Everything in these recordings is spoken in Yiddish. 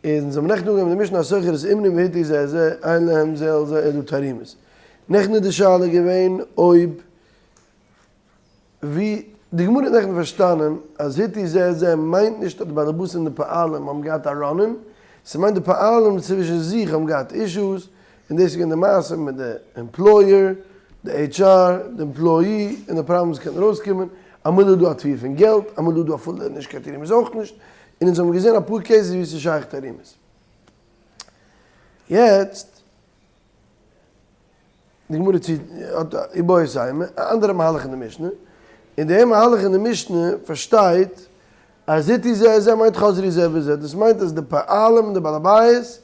איז אונז האבן נעכטן אנגעהויבן די משנה השוכר את אומנים והטעו זה את זה אין להם זה אל זה אלא תרעומות. נעכטן איז די שאלה געווען אויב ווי די גמרא האט נעכטן פארשטאנען אז הטעו זה את זה מיינט נישט אז די בעלעבאס און די פועלים האבן געהאט א run-in, ס'מיינט די פועלים צווישן זיך האבן געהאט אישוס, און דאס איז געווען די מעשה מיט די employer, די HR, די employee, און די problems קענען ארויסקומען, אמאל איז דא א תביעה פון געלט, אמאל איז דא אפילו נישט קיין תרעומות אויך נישט, און אונז האבן געזען אפאר cases ווי ס'איז שייך תרעומות. יעצט, די גמרא צו האט איבעית אימא, א אנדערע מהלך אין די משנה, און די מהלך אין די משנה פארשטייט אז הטעו זה את זה מיינט חזרו זה בזה, דאס מיינט אז די פועלים און די בעל הבית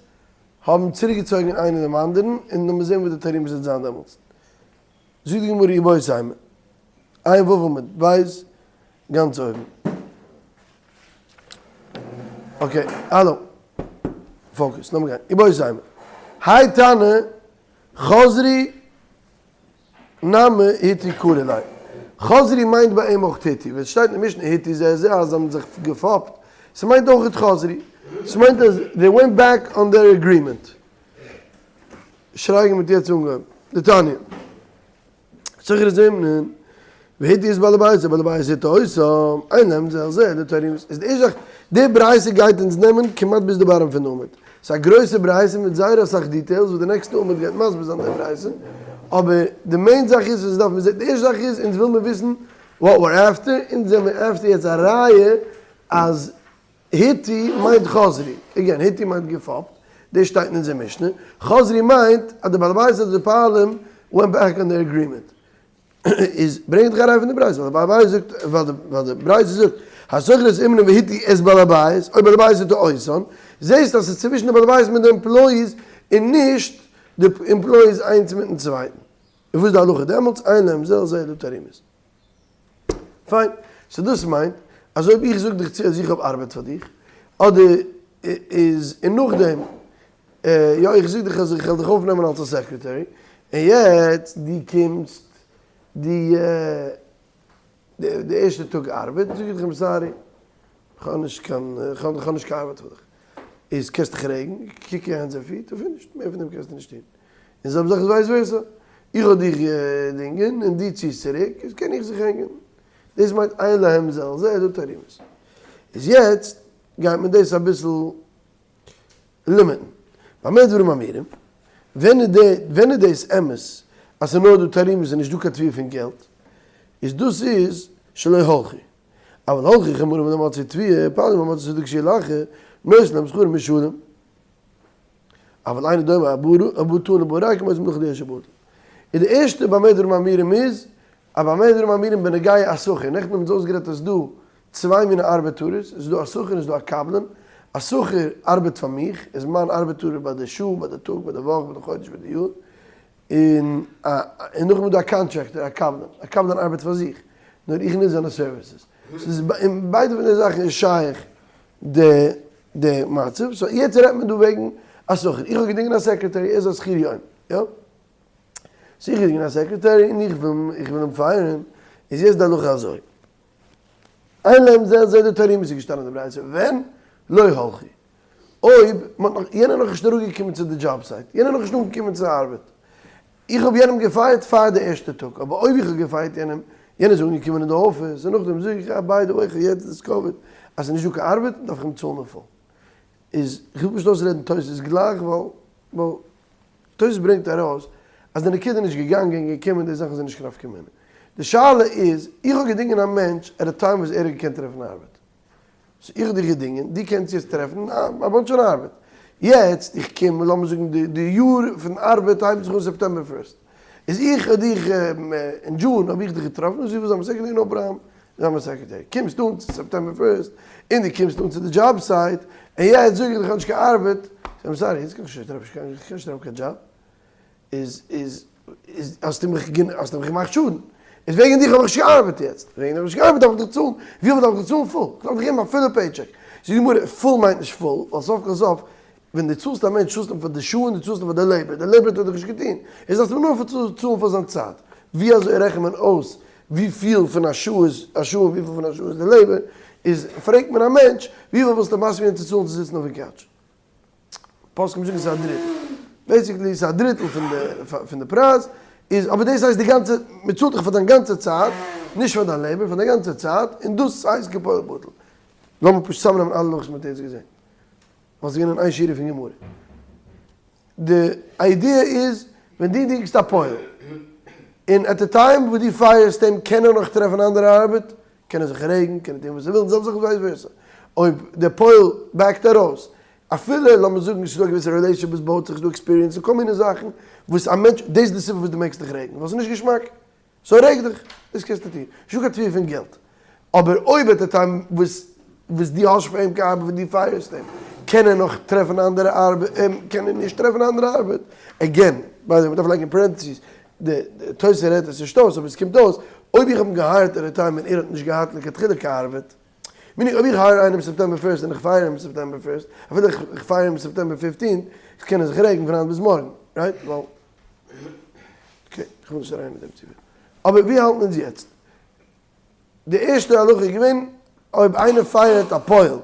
האבן צוריקגעצויגן איינער דעם אנדערן, און לאמיר זען וואס די תרעומות וועט זיין דעמאלטס. זאגט די גמרא איבעית אימא, עיין ו' עמוד ב', גאנץ אויבן. okay, האלא. focus, לאמיר גיין. איבעית אימא. האי תנא חזרו נמי הטעו קרי ליה. חזרו מיינט ביי אים אויך הטעו. ווען ס'שטייט אין די משנה הטעו זה זה אז זיי האבן זיך געפאפט, ס'מיינט אויך חזרו. ס'מיינט אז they went back on their agreement. שרייגן מיט יעצט אנגעהויבן. דתניא. השוכר את האומנין, והטעו את בעל הבית, בעל הבית הטעה אותם, אין להם זה אל זה, אלא תרעומות. איז די ערשטע זאך, די ברייתא גייט אונז נעמען כמעט ביז די bottom פון די עמוד. ס'איז א גרויסע ברייתא מיט זייער אסאך details וואס די נעקסטע עמוד גייט מסביר זיין די ברייתא, אבער די main זאך איז וואס דארף מען זען, די ערשטע זאך איז אונז וויל מיר וויסן what we're after, אונז זעמיר after יעצט א ראיה אז הטעו מיינט חזרו, again הטעו מיינט געפאפט, דאס שטייט אין אונזער משנה, חזרו מיינט אז די בעל הבית אדער די פועלים went back on their agreement. איז ברענגט דיך א ראיה פון די ברייתא, ווייל די בעל הבית זאגט, ווייל די ברייתא זאגט, השוכר את האומנים והטעו את בעל הבית, או בעל הבית הטעה אותן, זעסט אז ס'איז צווישן די בעל הבית מיט די employees און נישט די employees איינס מיטן צווייטן. און וואס איז די הלכה דעמאלטס? אין להם זה אל זה אלא תרעומות. פיין, so דאס מיינט אז אויב איך זאג דיך צו אז איך האב ארבעט פאר דיך, אדער איז און נאכדעם יא איך זאג דיך אז איך וועל דיך אויפנעמען אלס א secretary, און יעצט דו קומסט די די ערשטע טאג ארבעט זאג איך דיך I'm sorry, כ'האב נישט קיין כ'האב נישט קיין ארבעט פאר דיך, איז קענסט דיך רעגן, קוק איר הענט און פיט און finished, מער פון דעם קענסטו נישט טון. און זעלבע זאך איז vice versa, איך האב דיך געדינגען און דו ציסט צוריק, איז קען איך זיך הענגען. דאס מיינט אין להם זה אל זה אלא תרעומות. איז יעצט גייט מען דאס אביסל limit ן. במה דברים אמורים? ווען איז די ווען איז דאס אמת אז ס'איז נאר דא תרעומות און נישט דא קיין תביעה פון געלט? איז דאס איז שלא הלכו. אבל הלכו חמרים ולא מצאו תביעה, פועלים המצאו צדקה שהיא לאחר, נותן להם שכרם משלם. אבל אינו דומה הבא טעון לבא ריקם עושה מלאכה ליש בטל. איז די ערשטע במה דברים אמורים איז א במה דברים אמורים בנוגע א שכיר, נעכטן האבן אונז אויסגערעדט אז ס'דא צוויי מיני ארבעטארערס, עס איז דא א שכיר און עס איז דא א קבלן, א שכיר ארבעט פאר מיך, איז מיין ארבעטארער ביי די שעה, ביי די טאג, ביי די וואך, ביי די חודש, ביי די יאר, און און נאכדעם איז דא א contractor, א קבלן, א קבלן ארבעט פאר זיך, נאר איך נוץ זיינע services. ס'איז אין ביידע פון די זאכן איז שייך די די מצב, so יעצט רעדט מען דא וועגן א שכיר, איך האב געדינגען א secretary, ער איז א שכיר יום, יא? so איך האב געדינגען א secretary און איך וויל איך וויל אים fire ן, איז יעצט די הלכה אזוי, אין להם זה אל זה אלא תרעומות איז געשטאנען אין די ברייתא, ווען לא הלכו, אויב מען האט נאך, יענער איז נאכנישט אראפגעקומען צו די job site, יענער איז נאכנישט אנגעקומען צו די ארבעט, איך האב יענעם געפייערט פאר די ערשטע טאג, אבער אויב איך האב געפייערט יענעם, יענער איז אנגעקומען אין די אפיס, און נאכדעם זאג איך, אה by the way, איך האב יעצט discovered אז ס'איז נישטא קיין ארבעט, דארף איך אים צאלן אין full. איז, איך וויל פשוט אויסרעדן תוס' גלייך, ווייל ווייל תוס' ברענגט ארויס אז די נקודה איז נישט געגאנגען און געקומען, די זאכן זענען נישט קיין נפקא מינה. די שאלה איז, איך האב געדינגען א מענטש at a time וואס ער האט געקענט טרעפן ארבעט. so איך האב דיך געדינגען, דו קענסט יעצט טרעפן א bunch פון ארבעט. יעצט איך קום, לאמיר זאגן די די יאר פון ארבעט הייבט זיך אן September first. איז איך האב דיך אין June האב איך דיך געטראפן, זי וויל זיין מיין secretary, no problem, זיי מיין secretary. קומסט אן צו September first, און דו קומסט אן צו די job site, און יעצט זאג איך דיך איך האב נישט קיין ארבעט, I'm sorry, יעצט קען איך נישט טרעפן, איך קען נישט טרעפן קיין דזשאב. איז איז איז האסטו מיך האסטו מיך געמאכט שאדן, איז וועגן דיך האב איך נישט געארבעט יעצט, וועגן דיך האב איך נישט געארבעט דארף איך דיך צאלן, וויפיל דארף איך דיך צאלן? full, איך דארף דיך געבן א פולע paycheck, זאגט די גמרא, full מיינט נישט full, ווייל סוף כל סוף ווען דו צאלסט א מענטש צאלסטו אים פאר די שעה און דו צאלסט אים פאר די labor, די labor האט ער דאך נישט געטון, איז דארפסטו אים נאר צאלן פאר זיין צייט, ווי אזוי רעכנט מען אויס וויפיל פון א שעה איז א שעה און וויפיל פון א שעה איז די labor, איז פרעגט מען א מענטש, וויפיל וואלסטו מסכים געווען צו צאלן צו זיצן אויפן couch? פוסקים זאגן ס'איז א דריטל. Basically ס'איז א דריטל פון די פון די פרייז, איז אבער דאס הייסט די גאנצע, מ'צאלט דיך פאר דיין גאנצע צייט, נישט פאר דיין labor, פאר דיין גאנצע צייט, און דאס הייסט כפועל בטל. לאמיר פשוט צוזאמנעמען אלע הלכות מ'האט יעצט געזען. ווייל ס'איז געווען אין איין שורה פון גמרא. די idea איז, ווען דו דינגסט א פועל, און at the time וואס דו fire סט אים קען ער נאך טרעפן אנדערע ארבעט, קען ער זיך רעגן, קען ער טון וואס ער וויל, די זעלבע זאך vice versa. אויב דער פועל back ט ארויס, אפילו לאמיר זאגן ס'איז דא א געוויסע relationship וואס בויט זיך, ס'איז דא experience און כל מיני זאכן וואס א מענטש, דאס איז די סיבה וואס דו מעגסט דיך רעגן, ווייל ס'איז נישט געשמאק. So רעג דיך, דאס קענסטו טון. נישטא קיין תביעה פון געלט. אבער אויב at the time וואס וואס דו האסט פאר אים קיין ארבעט וואס דו fire סט אים, קען ער נאך טרעפן אנדערע ארבעט, קען ער נישט טרעפן אנדערע ארבעט. Again, by the way, מ'דארף לייגן אין parentheses, די תוס' רעדט עס נישט אויס, אבער עס קומט אויס, אויב איך האב אים גע hire ט at the time און ער האט נישט געהאט לכתחילה קיין ארבעט, meaning אויב איך hire איינעם September first און איך fire אים September first, אפילו איך fire אים September 15, קען ער זיך רעגן פון היינט ביז מארגן, right? ווייל okay, איך וויל נישט אריין אין דעם צופיל. אבער ווי האלטן אונז יעצט? די ערשטע הלכה איז געווען, אויב איינער fire ט א פועל,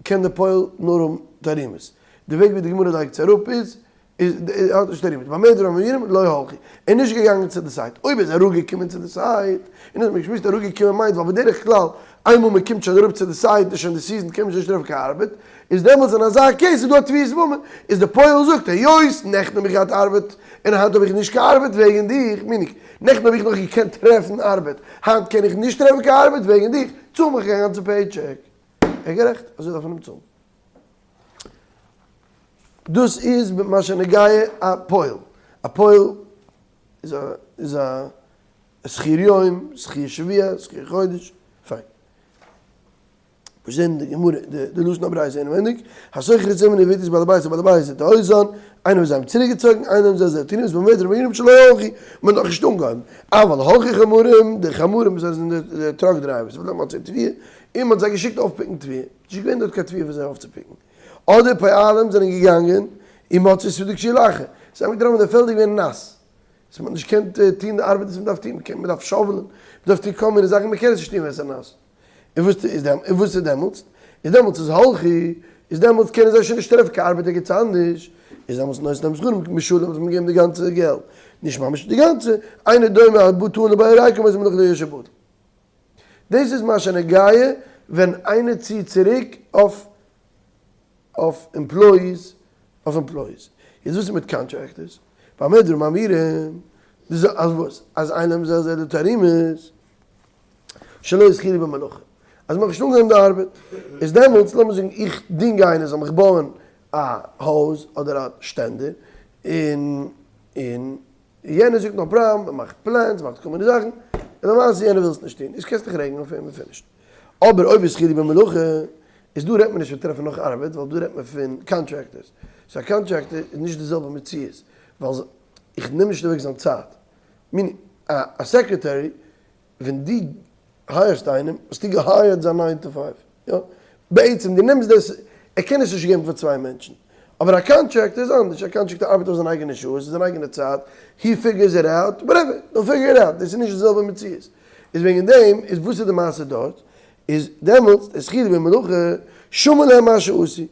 קען דער פועל נאר האבן תרעומות. די וועג ווי די גמרא לייגט עס אראפ איז, איז ער האט נישט תרעומות. במה דברים אמורים לא הלכו. ער איז נישט געגאנגען צו די site. אויב איז ער אראפגעקומען צו די site, און האט מען געשמועסט אראפגעקומען מיינט ווייל בדרך כלל איינמאל מען קומט שוין אראפ צו די site איז שוין די season קען מען שוין נישט טרעפן קיין ארבעט, איז דעמאלטס אין אזא case איז דא א תביעת ממון, איז די פועל זאגט היות נעכטן האב איך געהאט ארבעט און היינט האב איך נישט קיין ארבעט וועגן דיך, meaning נעכטן האב איך נאך געקענט טרעפן ארבעט, היינט קען איך נישט טרעפן קיין ארבעט וועגן דיך, צאל מיך קיין גאנצע paycheck. ער איז גערעכט, אזוי דארף מען אים צאלן. דאס איז במה שנוגע א פועל. א פועל איז א איז א שכיר יום, שכיר שבוע, שכיר חודש, פיין. וואס זענען די גמרא, די לשון הברייתא אינעווייניג, השוכר את עמנו והטית בעל הבית ובעל הבית את האוזן, איינער וואס זיי האבן צוריקגעצויגן, איינער האבן זיי זיי תרומות במטר ובעינים שלא הלכו, מען האט נאכנישט אנגעהויבן, אבל הלכו חמורים, די חמורים זיי זענען די truck drivers, וואס דעמאלטס איז תבואה, און מען האט זיי געשיקט אויפ pick ן תבואה, נישט געווען דארט קיין תבואה פאר זיי אויפצו pick ן, אדער פועלים זענען געגאנגען און מען האט זיי סודיק שילאכע, זיי האבן געטראפן די פעלדער געווען נאס, אז מען האט נישט געקענט טון די ארבעט וואס מען דארף טון, מען דארף shovel ען, מען דארף טון כל מיני זאכן, מען קען עס נישט טון ווען עס איז נאס. און וואס איז דעם, און וואס איז דעמאלטס? איז דעמאלטס איז הלכי, איז דעמאלטס קענען זיי שוין נישט טרעפן קיין ארבעט ערגעץ אנדערש, איז דעמאלטס נותן להם שכרם משולם האט מען געגעבן די גאנצע געלט, נישט ממש די גאנצע, אינו דומה הבא טעון לבא ריקם אז מלאכה ליושב בטל. דאס איז מה שנוגע ווען איינער ציט צוריק אויף אויף employees אויף employees. יעצט וואס איז מיט contractors? במה דברים אמורים, אז וואס? אז איינער זאל זיי די תרעומות שלא התחילו במלאכה. אז מ'האט נישט אנגעהויבן די ארבעט, איז דעמאלטס, לאמיר זאגן איך דינג איינער זאל מיך בויען א הויז אדער א שטענדער, און און יענער זאגט no problem, מ'מאכט plans, מ'מאכט כל מיני זאכן, און למעשה יענער וויל עס נישט טון, איז קענסט דיך רעגן אויף אים און finished. אבער אויב איז התחילו במלאכה, איז דא רעדט מען נישט פון טרעפן נאך ארבעט, ווייל דא רעדט מען פון contractors. So א contractor איז נישט די זעלבע מציאות, ווייל איך נעם נישט אוועק זיין צייט. Meaning, א secretary, ווען דו hire סט איינעם, האסטו גע hire ט זיין nine to five, יא? בעצם דו נעמסט דאס, ער קען עס נישט געבן פאר צוויי מענטשן. אבער א contractor איז אנדערש, א contractor ארבעט אויף זיין אייגענע שעות, זיין אייגענע צייט, he figures it out, whatever, they'll figure it out, דאס איז נישט די זעלבע מציאות. איז וועגן דעם, איז וואס איז די מעשה דארט? איז דעמאלטס, התחילו במלאכה, שמין להם מה שעשו.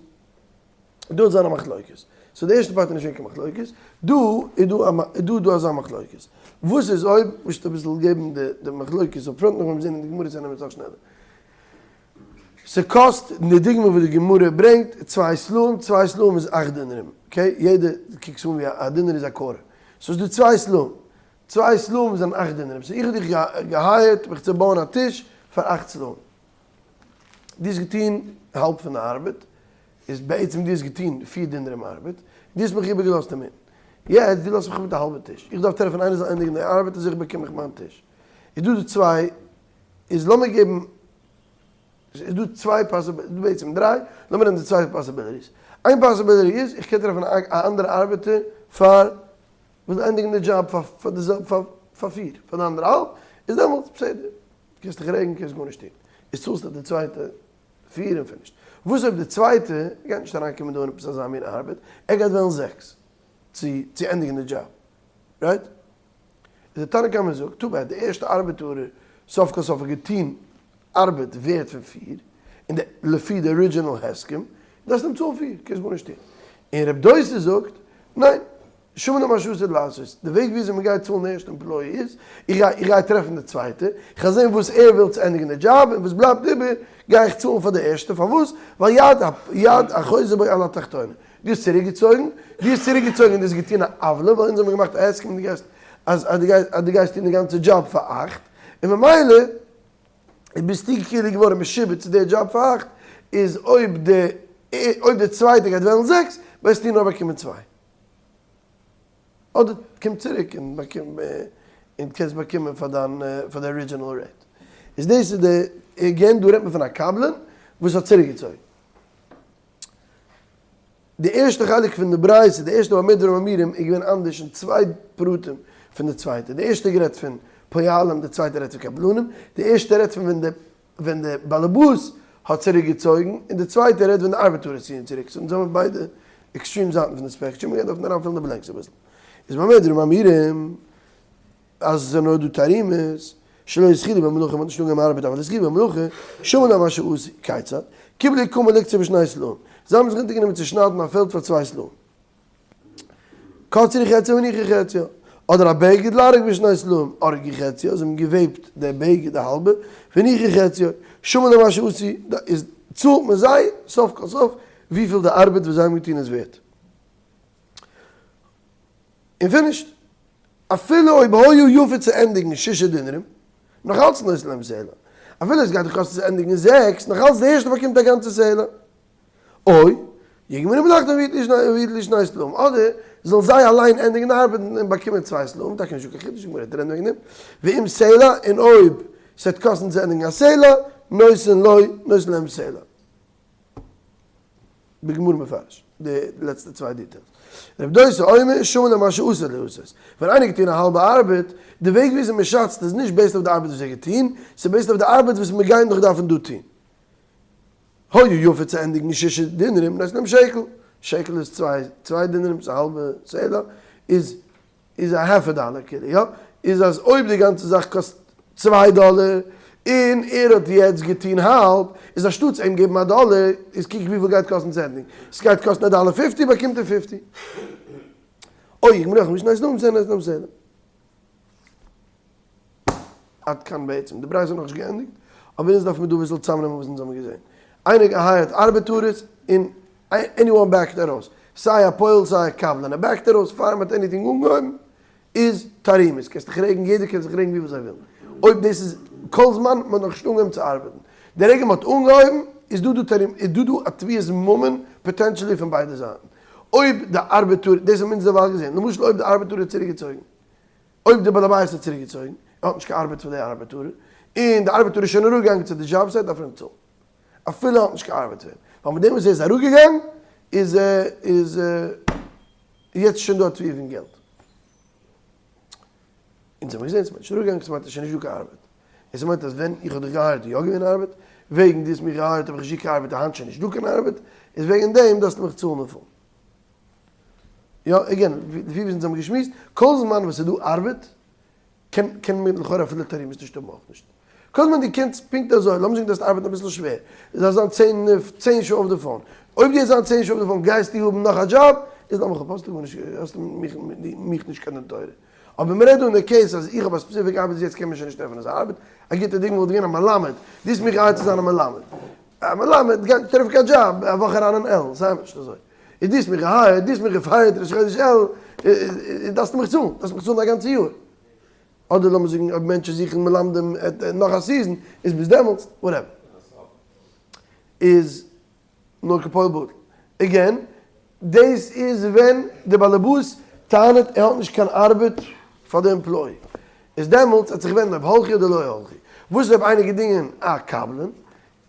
דא האט זיין א מחלוקת. So די ערשטע part איז נישט געווען קיין מחלוקת. דא איז דא א איז דא דא אזא מחלוקת. וואס איז אויב, פשוט אביסל געבן די די מחלוקת up front נאכדעם זעהן אין די גמרא זענען מיר סאך שנעלער. ס'קאסט, אין די דוגמא וואס די גמרא ברענגט, צוויי סלעים, צוויי סלעים איז אכט דינרים. Okay, יעדע, קוק עס אן ווי א דינר איז א quarter. So ס'איז דא צוויי סלעים. צוויי סלעים זענען אכט דינרים. So איך האב דיך גע hire ט מיך צו בויען א טיש פאר אכט סלעים. דו האסט געטון האלב פון די ארבעט, איז בעצם דו האסט געטון פיר דינרים ארבעט, דו האסט מיך איבערגעלאזט אינמיטן. יעצט דו לאזט מיך מיט א האלבע טיש, איך דארף טרעפן איינער זאל ענדיגן די ארבעט אזוי באקום איך מיין טיש. איז דא די צוויי, איז לאמיר געבן, איז דא צוויי possibilities, דא בעצם דריי, לאמיר נעמען די צוויי possibilities. איין possibility איז, איך קען טרעפן א אנדערע ארבעטער פאר, וואס זאל ענדיגן די דזשאב פאר פאר די זעלבע פאר פאר פיר, פאר די אנדערע האלב, איז דעמאלטס בסדר. קענסט דיך רעגן קענסט גארנישט טון, איז צאלסטו די צווייטע פיר און finished. וואס אויב די צווייטע גייט נישט אריינקומען דא אין עפעס אזא מין ארבעט, ער גייט וועלן זעקס צו צו ענדיגן די דזשאב, right? איז די תנא קמא זאגט, too bad, די ערשטע ארבעטארער סוף כל סוף האט געטון ארבעט ווערט פון פיר, און די לפי די original הסכם, דארפסטו אים צאלן פיר, קענסט גארנישט טון. און רב דוסא זאגט, ניין, שמין למה שעתיד לעשות, די וועג וויאזוי מען גייט צאלן די ערשטע employee איז, איך גיי איך גיי טרעפן די צווייטע, איך וועל זען וואס ער וויל צו ענדיגן די דזשאב, און וואס בלייבט איבער גיי איך צאלן פאר די ערשטע, פארוואס? ווייל יד יד החוזר בו על התחתונה, דו האסט צוריק געצויגן, דו האסט צוריק געצויגן און דו האסט געטון א עוולה, ווייל אונז האבן געמאכט א הסכם און דו גייסט אז אז דו גייסט אז דו גייסט טון די גאנצע דזשאב פאר אכט, און ממילא ביסטו כאילו געווארן משועבד צו די דזשאב פאר אכט, איז אויב די אויב די צווייטע גייט וועלן זעקס, וועסטו נאר באקומען צוויי. אדער קום צוריק און באקום און קענסט באקומען פאר דיין פאר די original rate. איז דאס איז די again דא רעדט מען פון א קבלן וואס האט צוריקגעצויגן. די ערשטע חלק פון די ברייתא, די ערשטע במה דברים אמורים איז געווען אנדערש אין צוויי פרטים פון די צווייטע. די ערשטע גערעדט פון פועלים, די צווייטע רעדט פון קבלנים. די ערשטע רעדט פון ווען די ווען די באלעבאס האט צוריק געצויגן, און די צווייטע רעדט ווען די ארבעטארער ציען צוריק, so אונז האבן ביידע extreme זייטן פון די spectrum, מ'גייט דארפן אריינפילן די blanks אביסל. איז במה דברים אמורים אז עס איז נאר דא תרעומות, שלא התחילו במלאכה, מ'האט נישט אנגעהויבן ארבעט אבל התחילו במלאכה, שמין למה שעשו, כיצד? קיבלו כמה לקצור בשני סלעים, זיי האבן זיך אונטערגענומען צו שניידן א פעלד פאר צוויי סלעים. קצרו חציו והניחו חציו, אדער א בגד לארג בשני סלעים, ארגו חציו, זיי האבן געוועבט די בגד די האלבע, והניחו חציו, שמין למה שעשו, איז צאלט מען זיי סוף כל סוף וויפיל די ארבעט וואס זיי האבן געטון איז ווערט. און finished. אפילו אויב היה יפה צו ענדיגן שישה דינרים, נאך אלץ נותן להם סלע. אפילו עס גייט דיך קאסטן צו ענדיגן זעקס, נאך אלץ די ערשטע באקומט א גאנצע סלע. או יגמרו מלאכתם ויטלו שני סלעים, אדער זאלן זיי אליין ענדיגן די ארבעט און באקומען צוויי סלעים, טאקע נישטא קיין חידוש, די גמרא וועט רעדן וועגן דעם, ואם סלע, און אויב ס'וועט קאסטן צו ענדיגן א סלע, נותן לו, נותן להם סלע. בגמרא מפרש די לעצטע צוויי details. רב דוסא אומר, שמין למה שעתיד לעשות. ווען איינער געטון א האלבע ארבעט, די וועג וויאזוי מ'שאצט איז נישט based אויף די ארבעט וואס ער האט געטון, ס'איז based אויף די ארבעט וואס מיר גייען נאך דארפן דא טון. היה יפה צו ענדיגן שישה דינרים נותן להם שקל, שקל איז צוויי צוויי דינרים ס'איז א האלבע סלע, איז איז א half א דאלער כאילו יא, איז אז אויב די גאנצע זאך קאסט צוויי דאלער און ער האט יעצט געטון האלב, איז אנשטאטס אים געבן א דאלער, איז קוק וויפיל גייט קאסטן צו ענדיגן, ס'גייט קאסטן א דאלער fifty באקומט ער fifty. אוי איך ברויך נישט נייעס נאמען סענעס נאמען סענעס. עד כאן בעצם, די ברייתא איז נאכנישט געענדיגט, אבער אונז דארף מיר דא אביסל צאמנעמען וואס אונז האבן געזען. איינער גע hire ט ארבעטארערס און anyone back ט ארויס, סיי א פועל סיי א קבלן, ער back ט ארויס פאר מ'האט anything אנגעהויבן, איז תרעומות, קענסט דיך רעגן, יעדער קען זיך רעגן ווי וואס זיי ווילן, אויב דאס איז כל זמן מ'האט נאכנישט אנגעהויבן צו ארבעטן, די רגע מ'האט אנגעהויבן איז דא דא תרעומות, איז דא דא א תביעת ממון potentially פון ביידע זייטן, אויב די ארבעטאר, דאס האבן אונז דערווייל געזען, למשל אויב די ארבעטאר האט צוריקגעצויגן, אויב דער בעל הבית האט צוריק געצויגן, ער האט נישט קיין ארבעט פאר די ארבעטארער, און די ארבעטאר איז שוין אראפגעגאנגען צו די job site דארף ער אים צאלן, אפילו ער האט נישט קיין ארבעט פאר אים, ווייל מיט דעם וואס ער איז אראפגעגאנגען איז איז יעצט שוין דא א תביעה פון געלט. אונז האבן געזען ס'מיינט נישט אראפגעגאנגען ס'מיינט אז שוין נישט דא קיין ארבעט, און ס'מיינט אז ווען איך האב דיך גע hire ט איז יא געווען ארבעט, וועגן דו האסט מיך גע hire ט האב איך נישט געקריגט ארבעט און היינט שוין נישט דא קיין ארבעט, איז וועגן דעם דארפסטו מיך צאלן דערפון. יא, again, ווי אונז האבן געשמועסט, כל זמן וואס ס'איז דא ארבעט, קען קען מען לכאורה אפילו תרעומות נישט האבן אויך נישט. כל זמן דו קענסט פונקט אזוי, לאמיר זאגן דו האסט ארבעטן אביסל שווער, דו דארפסט זיין צען צען שעה אויף די phone, אויב דו וועסט זיין צען שעה אויף די phone גייסטו האבן נאך א דזשאב, איז לאמיך אפ, האסטו גארנישט, האסטו מיך מיך נישט קיין דין תורה. אבער מ'רעדט דא אין די case אז איך האב א specific ארבעט יעצט קען מען שוין נישט טרעפן אזא ארבעט, א גוטע דוגמא וואלט געווען א מלמד, דו האסט מיך גע hire ט צו זיין א מלמד, א מלמד גייט נישט טרעפן קיין דזשאב א וואך אריין אין אלול, זיי מיר נישט אזוי. איז דו האסט מיך גע hire ט, דו האסט מיך גע fire ט ראש חודש אלול, דארפסטו מיך צאלן, דארפסט מיך צאלן א גאנצע יאר. אדער לאמיר זאגן אויב מענטשן זוכן מלמדים נאך א season, איז ביז דעמאלטס, whatever. איז נאר כפועל בטל. again, דאס איז ווען די באלעבאס טענה'ט ער האט נישט קיין ארבעט פאר די employee. איז דעמאלטס האט זיך געווענדט אויב הלכי אדער לא הלכי. וואס איז אויב איינער געדינגען א קבלן,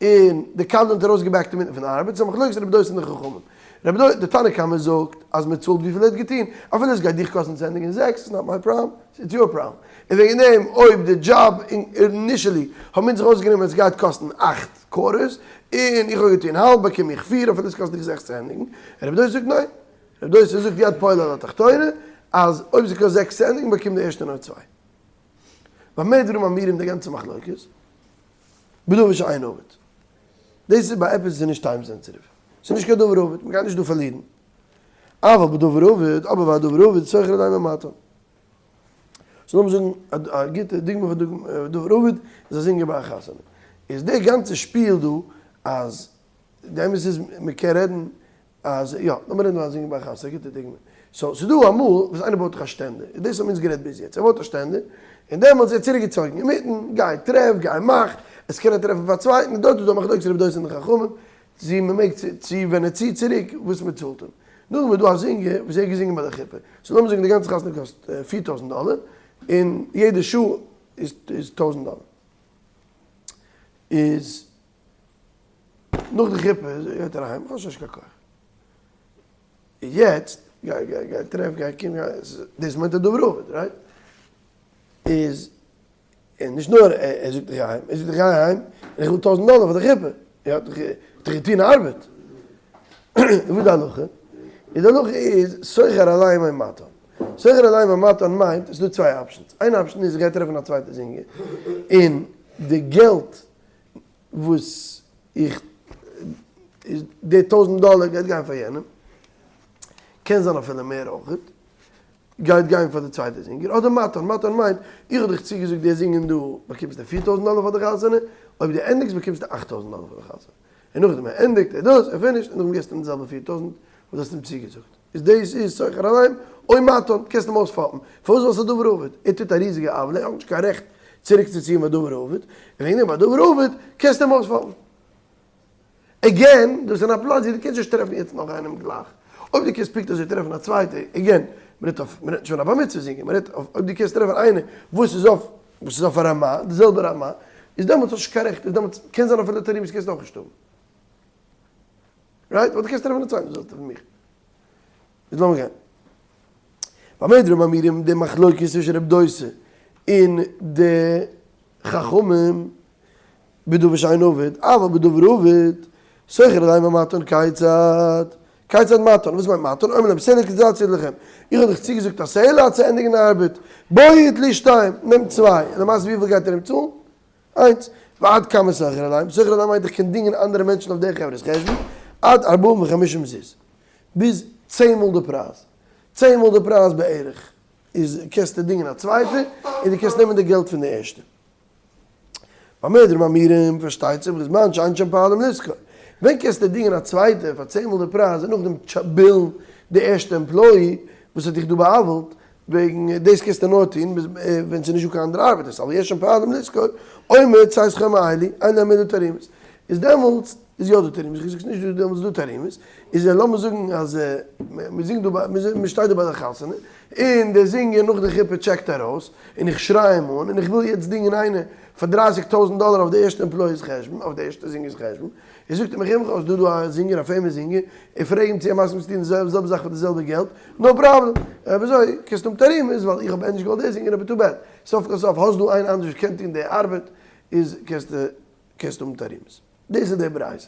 און די קבלן האט ארויסגע back ט אינמיטן פון די ארבעט, ס'איז א מחלוקת רבי דוסא און די חכמים. רבי דוסא, די תנא קמא זאגט אז מען צאלט וויפיל ער האט געטון, אפילו עס גייט דיך קאסטן צו ענדיגן זעקס, it's not my problem, it's your problem. און וועגן דעם אויב די דזשאב initially האבן אונז זיך אויסגענומען עס גייט קאסטן אכט quarters, און איך האב געטון האלב באקום איך פיר אפילו עס קאסט דיך זעקס צו ענדיגן. רבי דוסא זאגט ניין. רבי דוסא זאגט יד פועל על התחתונה, אז אויב ס'קאסט זעקס צו ענדיגן באקומט די ערשטע נאר צוויי. במה דברים אמורים די גאנצע מחלוקת? בדבר שאין אבד. דאס איז ביי עפעס וואס איז נישט time sensitive. ס'איז נישט קיין דבר אבד, מ'גייט נישט דא פארלירן. אבל בדבר אבד, אבער ביי א דבר אבד, סוחר עליהם ומתן. סאו לאמיר זאגן א גוטע דוגמא פון דבר אבד איז א זינגער ביי א חתונה. איז די גאנצע שפיל דא אז די אמת איז מען קען רעדן אז יא, לאמיר רעדן פון א זינגער ביי א חתונה, א גוטע דוגמא. so ס'איז דא אמאל וואס איינער בויט זיך א שטענדער, און דאס האבן אונז גערעדט ביז יעצט, ער בויט א שטענדער, און דעמאלטס איז ער צוריקגעצויגן אינמיטן, גיי טרעף, גיי מאך, עס קען ער טרעפן פאר א צווייטן, און דארט איז דא מחלוקת רבי דוסא און די חכמים, צו מען מעג צו ווען ער ציט צוריק וואס מען צאלט אים. נאכדעם איז דא א זינגער וואס ער האט געזינגען ביי די חופה, so לאמיר זאגן די גאנצע חתונה קאסט 4000 דאלער, און יעדע שעה איז טויזנט דאלער. איז נאך די חופה גייט ער אהיים, איך האב שוין נישט קיין כח. יעצט גיי גיי גיי טרעף גיי קום גיי, דאס מיינט א דבר אבד, right? איז און נישט נאר ער זאגט איך גיי אהיים, ער זאגט איך גיי אהיים און איך וויל טויזנט דאלער פאר די חופה, ער האט דאך געטון ארבעט. און וואס איז די הלכה? איז די הלכה איז שוכר עליהם או מתן. שוכר עליהם או מתן מיינט עס איז דא צוויי options, איין option איז איך גיי טרעפן א צווייטע זינגער און די געלט וואס איך די טויזנט דאלער גייט גיין פאר יענעם, קען זיין אפילו מער אויכעט, גייט גיין פאר די צווייטע זינגער, אדער מתן, מתן מיינט איך האב דיך צוגעזאגט די זינגען דא באקומסטו 4000 דאלער פאר די חתונה, אויב דו ענדיגסט באקומסטו 8000 דאלער פאר די חתונה, און נאכדעם ער ענדיגט ער דאס ער finished און נאכדעם געסטו אים די זעלבע 4000 וואס דו האסט אים צוגעזאגט. איז דאס איז שוכר עליהם או מתן, קענסט אים אויספאפן, פארוואס ווייל ס'איז א דבר אבד, ער טוט א ריזיגע עוולה, ער האט נישט קיין רעכט צוריקצוציען ביי דבר אבד, און וועגן דעם ביי דבר אבד קענסטו אים אויספאפן. again, דאס איז אין א פלאץ ווי דו קענסט נישט טרעפן יעצט נאך איינעם גלייך, אויב דו קענסט פונקט אזוי טרעפן א צווייטע, again, מ'רעדט אויף, מ'רעדט נישט פון א בר מצוה זינגער, מ'רעדט אויף אויב דו קענסט טרעפן איינער וואס איז אויף, וואס איז אויף א רמה, די זעלבע רמה, איז דעמאלטס האסט נישט קיין רעכט, איז דעמאלטס קען זיין אפילו תרעומות קענסטו אויך נישט האבן. right? ווייל דו קענסט טרעפן א צווייטן וואס זאל טרעפן מיך. איז לאמיר גיין. במה דברים אמורים די מחלוקת צווישן רב דוסא און די חכמים בדבר שאין אבד, אבל בדבר אבד, שוכר עליהם ומתן כיצד? כיצד מתן? וואס מיינט מתן? אומר להם סלע קצצתי לכם, איך האב דיך צוגעזאגט א סלע צו ענדיגן די ארבעט, בואו יטלו שתיים, נעם צוויי, און למעשה וויפיל גייט ער אים צאלן? איינס, ועד כמה שוכר עליהם, שוכר עליהם מיינט איך קען דינגען אנדערע מענטשן אויף די חברה'ס חשבון, עד ארבעים וחמישים זוז, ביז צען מאל די פרייז, צען מאל די פרייז בערך, איז קענסטו דינגען א צווייטע, און דו קענסט נעמען די געלט פון די ערשטע. במה דברים אמורים, פארשטייט זיך בזמן שאין שם פועלים לשכור. ווען קענסטו דינגען א צווייטע פאר צען מאל די פרייז און נאכדעם בילן די ערשטע employee וואס האט דיך דא בא'עוול'ט, וועגן דאס קענסטו נאר טון ווען ס'איז נישטא קיין אנדערע ארבעטערס, אבל יש שם פועלים לשכור, אומר צא שכור מאלו, אין להם אלא תרעומות. איז דעמאלטס איז יא דא תרעומות, איך זאג ס'נישט דא דעמאלטס איז דא תרעומות, איז לאמיר זאגן אז מ'זינגט דא ביי, מ'שטייט דא ביי די חתונה, און דער זינגער נאך די חופה טשעקט ארויס, און איך שריי אים אן, און איך וויל יעצט דינגען איינער פאר דרייסיג טויזנט דאלער אויף די ערשטע employee's חשבון, אויף די ערשטע זינגער'ס חשבון, און זאגט אים איך הער מיך אויס, דא דא א זינגער, א famous זינגער, און פרעג אים צו ער מסכים צו טון די זעלבע זאך פאר די זעלבע געלט, no problem, אויב אזוי קענסטו האבן תרעומות ווייל איך האב ענדערש געוואלט די זינגער אבער too bad, סוף כל סוף האסט דא איינער אנדערש וואס קען טון די ארבעט, איז קענסטו קענסטו האבן תרעומות. דאס איז די ברייתא,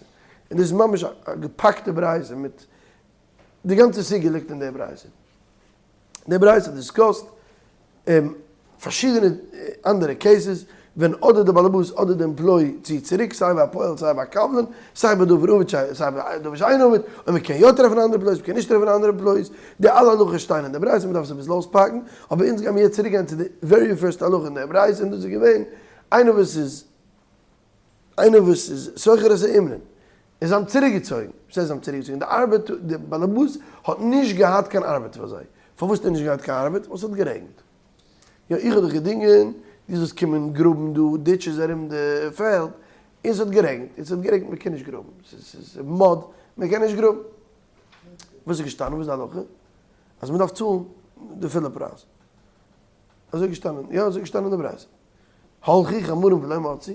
און דאס איז ממש א געפאקטע ברייתא מיט די גאנצע סוגיא ליגט אין די ברייתא. די ברייתא discussed פארשידענע אנדערע cases ווען אדער די באלעבאס אדער די employee ציט צוריק סיי ביי א פועל סיי ביי א קבלן, סיי ביי דבר אבד סיי ביי דבר שאינו אבד, אויב מען קען יא טרעפן אנדערע employees מען קען נישט טרעפן אנדערע employees, די אלע הלכות שטייען אין די ברייתא מען דארף עס אביסל אויספאקן, אבער אונז גיימיר יעצט צוריק גיין צו די very first הלכה אין די ברייתא און דאס איז געווען איינער וואס איז איינער וואס איז שוכר את האומרים, און זיי האבן צוריקגעצויגן, וואס הייסט זיי האבן צוריקגעצויגן? די ארבעט, די באלעבאס האט נישט געהאט קיין ארבעט פאר זיי, פארוואס האט ער נישט געהאט קיין ארבעט? ווייל ס'האט גערעגנט. יא, איך האב דיך געדינגען, דו זאלסט קומען גראבן דא ditches ארום די פעלד, און ס'האט גערעגנט, און ס'האט גערעגנט, מ'קען נישט גראבן, ס'איז mud, מ'קען נישט גראבן. וואס איז געשטאנען? וואס איז די הלכה? אז מ'דארף צאלן די פולע פרייז. אזוי געשטאנען, יא אזוי געשטאנען אין די ברייתא. הלכו חמרים ולא מצאו,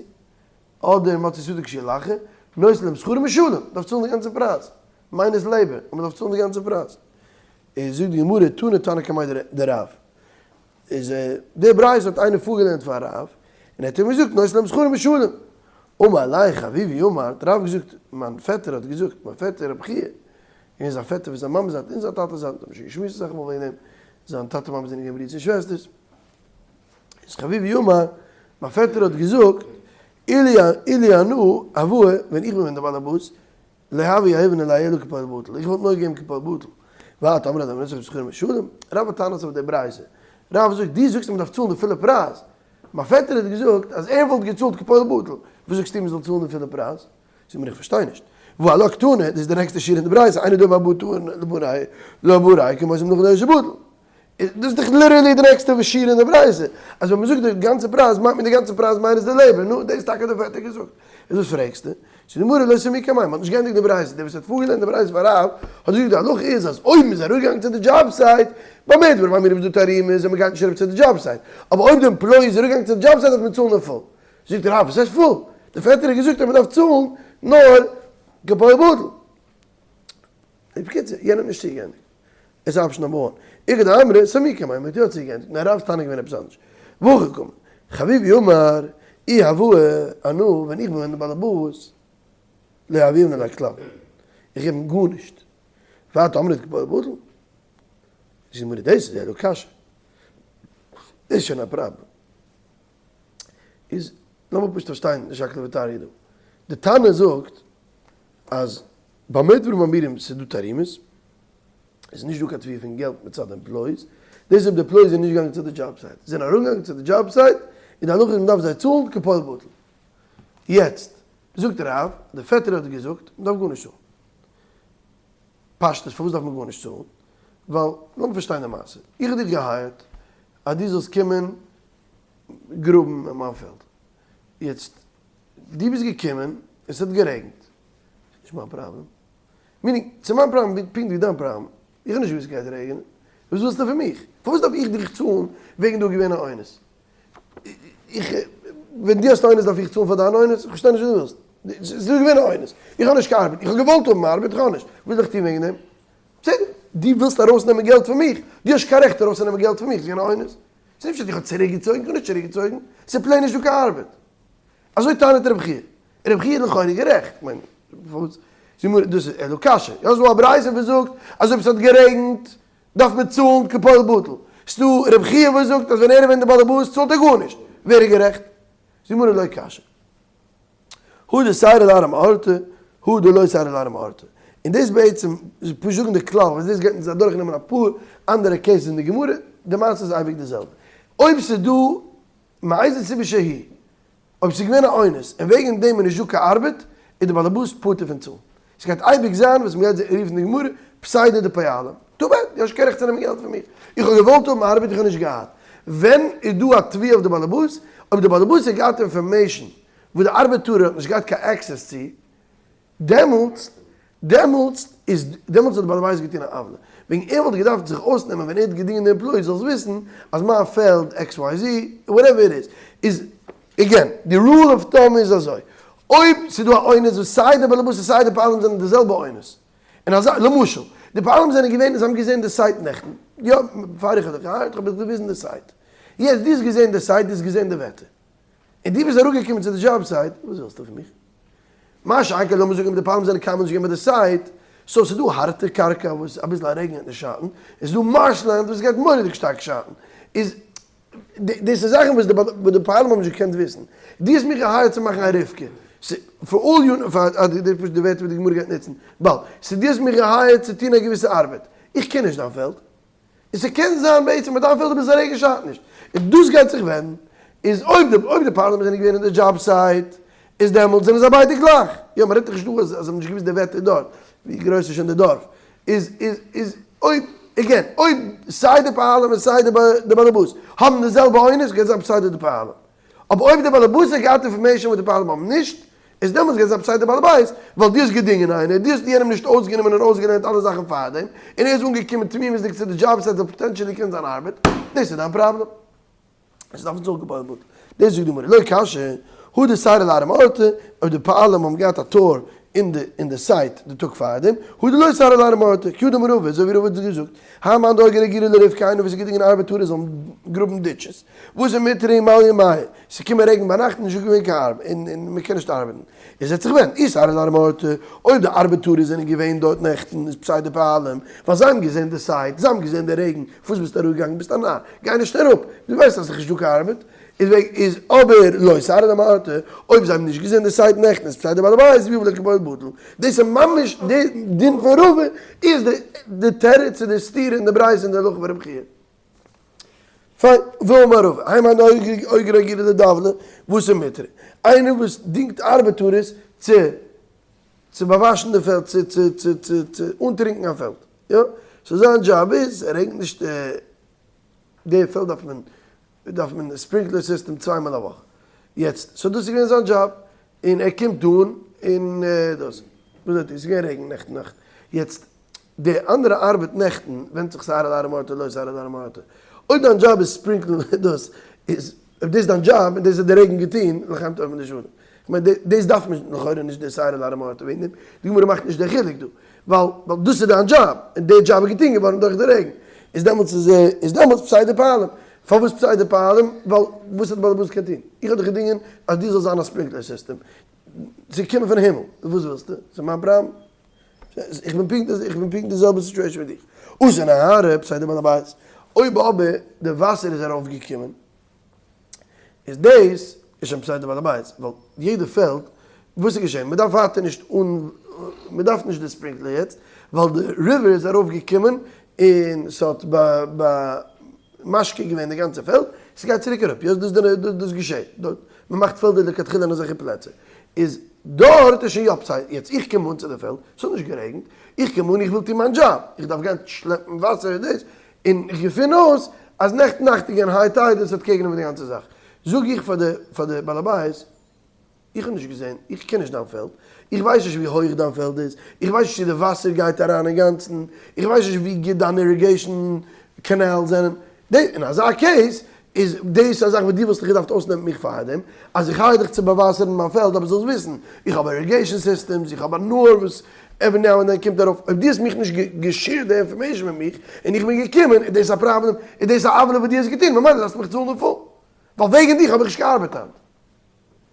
אדער מצאו שדה כשהיא לחה, נותן להם שכרם משלם, דארף צאלן די גאנצע פרייז, minus labor, און מ'דארף צאלן די גאנצע פרייז. איז זאגט די גמרא, תנא תנא קמיה דרב. איז די ברייתא האט איינער פארגעלערנט פאר רב, און ער האט אים געזאגט נותן להם שכרם משלם. אמר ליה חביבי אמר, האט רב געזאגט, מיין פעטער האט געזאגט, מיין פעטער רבי חייא, געווען זיין פעטער פון זיין מאמע'ס זייט און זיין טאטע'ס זייט, מיר האבן שוין געשמועסט אסאך מאל וועגן דעם, זיין טאטע מאמע זענען געווען ברידערס און שוועסטערס. איז חביבי אמר, מיין פעטער האט געזאגט, אילו אנא הואי, ווען איך בין ווען דער בעל הבית, לא הוה יהיבנא ליה אלא כפועל בטל, איך וואלט נאר געגעבן כפועל בטל. ואת אמרת אדם נצח שכרו משלם, רב האט טענות אויף די ברייתא, רב זאגט דו זאגסט אז מען דארף צאלן די פולע פרייז, מיין פעטער האט געזאגט אז ער וואלט געצאלט כפועל בטל, וואס זאגסטו מען זאל צאלן די פולע פרייז? זאג מיר איך פארשטיי נישט. והא לא קתני, דאס איז די נעקסטע שורה אין די ברייתא, אינו דומה הבא טעון לבא לבא כמו זמנך דאיש בטל. דאס איז דאך literally די נעקסטע שורה אין די ברייתא, אז ווען מ'זאגט די גאנצע פרייז מיינט מען די גאנצע פרייז minus די labor, נו, דאס טאקע האט דער פעטער געזאגט. איז וואס פרעגסטו? זאגט די גמרא לא סמיקא מאי, מ'האט נישט געענדיגט די ברייתא, דער וואס האט פארגעלערנט די ברייתא פאר רב האט געזאגט די הלכה איז אז אויב מ'איז אראפגעגאנגען צו די job site, במה דברים אמורים איז דא תרעומות אז מ'גייט נישט אראפ צו די job site, אבער אויב די employee איז אראפגעגאנגען צו די job site דארף מען צאלן אין פול. זאגט רב, וואס הייסט פול? דער פעטער האט געזאגט אז מ'דארף צאלן נאר כפועל בטל. בקיצור, יענער האט נישט צוגעענדיגט. עס איז option number one. איכא דאמרי, סמיקא מיין, מ'האט יא צוגעענדיגט, נאר רב'ס טענה איז געווען עפעס אנדערש. והכי קאמר, חביבי אמר, אי הוה אנא, ווען איך בין ווען דער באלעבאס, לא הוה אמנא ליה כלל. איך געב אים גארנישט. ואת אמרת כפועל בטל? זאגט די גמרא, דאס איז אלא קשיא. דאס איז שוין א פראבלעם. איז לאמיר פשוט פארשטיין די שקלא וטריא דא. די תנא זאגט אז במה דברים אמורים ס'איז דא תרעומות, איז נישט דא קיין תביעה פון געלט מצד employees, דאס אויב די employees זענען נישט געגאנגען צו די job site, זענען אראפגעגאנגען צו די job site, איז די הלכה אז מ'דארף זיי צאלן כפועל בטל. יעצט זאגט רב, די פעטער האט געזאגט מ'דארף גארנישט צאלן. פשטות פארוואס דארף מען גארנישט צאלן? ווייל לאמיר פארשטיין די מעשה, איך האב דיך גע hire ט אז דו זאלסט קומען גראבן אין מיין פעלד, יעצט דו ביסט געקומען און ס'האט גערעגנט, ס'איז נישט מיין פראבלעם, meaning ס'איז מיין פראבלעם פונקט ווי דיין פראבלעם, איך האב נישט געוואוסט ס'גייט רעגענען, וואס ווילסטו פון מיך? פארוואס דארף איך דיך צאלן וועגן דא איז געווען א אונס? איך, ווען דו האסט א אונס דארף איך צאלן פאר דיין אונס? איך פארשטיי נישט וואס דו ווילסט, ס'איז דא געווען א אונס, איך האב נישט קיין ארבעט, איך האב געוואלט האבן ארבעט, איך האב נישט, וואס זאל איך טון וועגן דעם? בסדר, דו ווילסט ארויסנעמען געלט פון מיך, דו האסט קיין רעכט ארויסצונעמען געלט פון מיך, ס'איז געווען א אונס, ס'איז נישט אז איך האב צוריקגעצויגן, איך האב נישט צוריקגעצויגן, ס'איז plain נישט דא קיין ארבעט. אזוי טענה'ט רבי חייא. רבי חייא איז לכאורה גערעכט. כ'מיין, פארוואס? זאג מיר, דאס איז אלא קשיא. יא, ס'דא א ברייתא וואס זאגט אז אויב ס'האט גערעגנט דארף מען צאלן כפועל בטל. ס'דא רבי חייא וואס זאגט אז ווען ער איז ווען די בעל הבית צאלט ער גארנישט. ווער איז גערעכט? זאג מיר לא קשיא. הא דסיירא לארעא מאורתא, הא דלא סיירא לארעא מאורתא. און דאס בעצם איז פשוט זאגן די כלל, וואס דאס גייט אונז אדורכנעמען אפאר אנדערע cases אין די גמרא, די מעשה איז אייביג די זעלבע. אויב ס'איז דא מאיזה סיבה שהיא, אויב ס'איז געווען א אונס און וועגן דעם איז נישט דא קיין ארבעט, איז די באלעבאס פטור פון צאלן. ס'גייט אייביג זיין וואס מ'גייט רופן די גמרא פסיידא דפועלים. too bad, דו האסט נישט קיין רעכט צו נעמען געלט פון מיר. איך האב געוואלט האבן ארבעט, איך האב נישט געהאט. ווען איז דא א תביעה אויף די באלעבאס? אויב די באלעבאס האט געהאט information וואס די ארבעטארער האט נישט געהאט קיין access צו, דעמאלטס, דעמאלטס איז, דעמאלטס האט די בעל הבית געטון א עוולה. וועגן ער וואלט געדארפט זיך אויסנעמען ווען ער האט געדינגען די employee זאלסט וויסן אז מיין פעלד XYZ, whatever it is, איז, again, די rule of thumb איז אזוי, אויב ס'איז דא א אונס וואס סיי די בעל הבית און סיי די פועלים זענען די זעלבע אונס, און אזא, למשל, די פועלים זענען געווען און זיי האבן געזען די site נעכטן, יא, פאר איך האב דיך גע hire ט האב איך געוויזן די site, יעצט דו האסט געזען די site, דו האסט געזען די וועטער, און דו ביסט אראפגעקומען צו די job site, וואס ווילסטו פון מיך? מה שאין כן לאמיר זאגן אויב די פועלים זענען קיינמאל נישט געווען ביי די site, so ס'איז דא הארטע קרקע וואס אביסל א רעגן וועט נישט שאטן, און ס'איז דא marshland וואס גייט מורא'דיג שטארק שאטן, איז דאס איז זאכן וואס די פועלים האבן נישט געקענט וויסן. דו האסט מיך גע hire ט צו מאכן א רבקה, for all you know, פאר די פשוט די ווערטער וואס די גמרא גייט נוצן באלד, ס'איז דו האסט מיך גע hire ט צו טון א געוויסע ארבעט, איך קען נישט דיין פעלד, און ס'קען זיין בעצם אז דיין פעלד איז א רעגן שאדט נישט, און דאס גייט זיך ווענדן איז אויב די אויב די פועלים זענען געווען אין די job site איז דעמאלטס זענען זיי ביידע גלייך, יא מ'רעדט דאך נישט דא אז זיי האבן נישט געוואוסט די וועטער דארט, ווי גרויס איז שוין די דארף, איז איז איז אויב again אויב סיי די פועלים און סיי די באלעבאס האבן די זעלבע אונס גייט זיין פסיידא דפועלים, אבער אויב די באלעבאס האט געהאט information וואס די פועלים האבן נישט, איז דעמאלטס גייט זיין פסיידא בעל הבית, ווייל דו האסט געדינגען איינער, דו האסט יענעם נישט אויסגענומען און אויסגעלערנט אלע זאכן פארדעם, און ער איז אנגעקומען תמימות'דיג צו די job site זאל potentially קענען זיין ארבעט, דאס איז דיין פראבלעם. עס דארף אונז אויפגעבויעט ווערן. דאס זאגט די גמרא, לא קשיא, הא דסיירי לארעא מאורתא, אויב די פועלים האבן געהאט א tour אין די אין די site די טאג פארדעם, הא דלא סיירי לארעא מאורתא, כי הא דאמר רבא, אזוי ווי רבא האט געזאגט, האי מאן דאגר אגירא לריפקא איינער וואס איז געדינגען ארבעטארער זאלן גראבן ditches, וואס איז מיטרא מליא מיא, ס'קומען רעגן ביינאכט און נישט געווען קיין ארבעט און און מ'קען נישט ארבעטן, איז זעט זיך ווען אי סיירי לארעא מאורתא, אויב די ארבעטארער זענען געווען דארט נעכטן איז פסיידא פועלים, ווייל זיי האבן געזען די site, זיי האבן געזען די רעגן, פארוואס ביסטו אראפגעגאנגען, ביסט א נאר, גיי נישט אראפ, דו ווייסט אז ס'איז נישטא קיין ארבעט. איז וועג איז אבער לא שערה למערתה, אויב זיי האבן נישט געזען די סייט נעכטן איז פסיידא בעל הבית ווי וואלט געבוירט בטל, דאס איז ממש די דין פון רבא איז די די תירוץ צו די סתירה אין די ברייתא אין די הלכה פון רבי חייא. פיין, ואמר רבא, האי מאן דאוגר אגירא לדבלא, וואס איז מותר? איינער וואס דינגט ארבעטארעס צו צו באוואשן די פעלד צו צו צו צו צו אנטרינקן א פעלד, יא? so זיין דזשאב איז, ער רעגנט נישט די פעלד דארף מען דארף מען sprinkler system צוויי מאל א וואך, יעצט so דאס איז געווען זיין דזשאב, און ער קומט אן און דאס, וואס זעט איר? ס'איז געווען רעגן נעכטן נאכט, יעצט די אנדערע ארבעט נעכטן ווענדט זיך סארא לארע מארטע לא סארא לארע מארטע, אויב דיין דזשאב איז ספרינקלען דאס איז אויב דאס איז דיין דזשאב און דאס האט די רעגן געטון לחיים טובים לשלום, כ'מיין דאס דארף מען לכאורה נישט די סארא לארע מארטע וועגן דעם, די גמרא מאכט נישט די חילוק דא, ווייל ווייל דאס איז דיין דזשאב, און די דזשאב איז געטון געווארן דורך די רעגן, איז דעמאלטס איז איז דעמאלטס פסיידא פועלים, פארוואס פסיידא פועלים? ווייל וואס האט בעל הבית קען טון? איך האב דיך געדינגען אז דו זאלסט זיין א sprinkler system, ס'איז געקומען פון הימל, וואס ווילסטו? ס'איז מיין פראבלעם? איך בין פונקט איך בין פונקט די זעלבע situation ווי דיך. אתא נהרא פסיידא בעל הבית, אויב אבער די וואסער איז ארויפגעקומען, איז דאס איז שוין פסיידא בעל הבית, ווייל יעדע פעלד, וואס איז געשען? מען דארף ווייטער נישט אן, מען דארף נישט די sprinkler יעצט, ווייל די river איז ארויף געקומען און ס'האט ב ב משקה געווען די גאנצע פעלד, ס'גייט צוריק אראפ, יא דאס דאס געשעט, דארט, מען מאכט פעלדער לכתחילה אין אזעלכע פלעצער, איז דארט איז שוין יא פסיידא, יעצט איך קום אן צו די פעלד, ס'האט נישט גערעגנט, איך קום אן איך וויל טון מיין דזשאב, איך דארף גיין שלעפן וואסער און דאס, און איך געפין אויס אז נעכטן נאכט איז געווען high tide און ס'האט קעגנגענומען די גאנצע זאך. זאג איך פאר די פאר די בעל הבית, איך האב נישט געזען, איך קען נישט דיין פעלד, איך ווייס נישט ווי הויך דיין פעלד איז, איך ווייס נישט צו די וואסער גייט אריין אינגאנצן, איך ווייס נישט ווי גוט דיין irrigation canals זענען. אין אזא case איז דאס א זאך וואס דו וואלסט דיך געדארפט אויסנעמען מיך פארדעם, אז איך hire דיך צו באוואסערן מיין פעלד, אבער זאלסט וויסן, איך האב irrigation systems, איך האב א נהר וואס every now and then קומט ארויף, אויב דו האסט מיך נישט געשעירט די information מיט מיך, און איך בין געקומען, איז דאס א פראבלעם, איז דאס א עוולה וואס דו האסט געטון, ממילא דארפסטו מיך צאלן אין full. ווייל וועגן דיך האב איך נישט געארבעט היינט.